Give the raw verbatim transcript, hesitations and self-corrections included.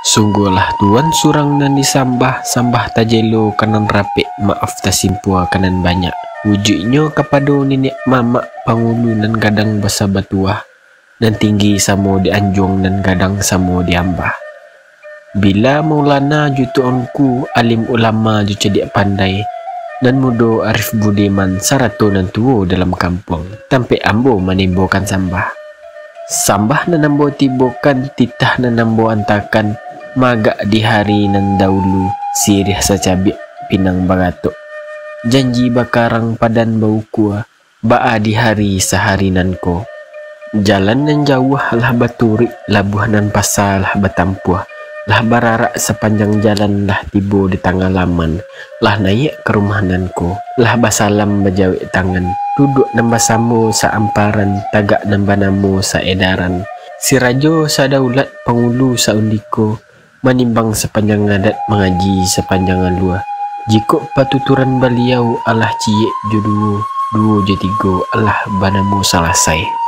Sungguahlah Tuan surang nan disambah, sambah tajelo ka nan rapek, maaf tasimpua ka nan banyak. Wujuiknyo kapado niniak mamak, pangulu nan gadang basa batuah, nan tinggi samo di anjuang, nan gadang samo di ambah. Bila Maulana jo Tuanku, alim ulama jo cadiak pandai, nan mudo arif budiman, sarato nan tuo dalam kampuang, tampek ambo manimbokan sambah. Sambah nan ambo timbokan, titah nan ambo antakan, maagak di hari nan daulu, siriah sacabiak pinang baratok, janji bakarang padan baukua, baa di hari sahari nan ko. Jalan nan jauah lah baturuik, labuah nan pasa lah batampuah, lah bararak sapanjang jalan, lah tibo di tangah laman, lah naiak ka rumah nan ko, lah basalam bajawek tangan, duduak nan basamo saamparan, tagak nan banamo saedaran, si rajo sadaulat, pangulu saundiko, manimbang sapanjang adat, mangaji sapanjang alua. Jikok patuturan baliau alah ciek jo duo, duo jo tigo alah banamo salasai.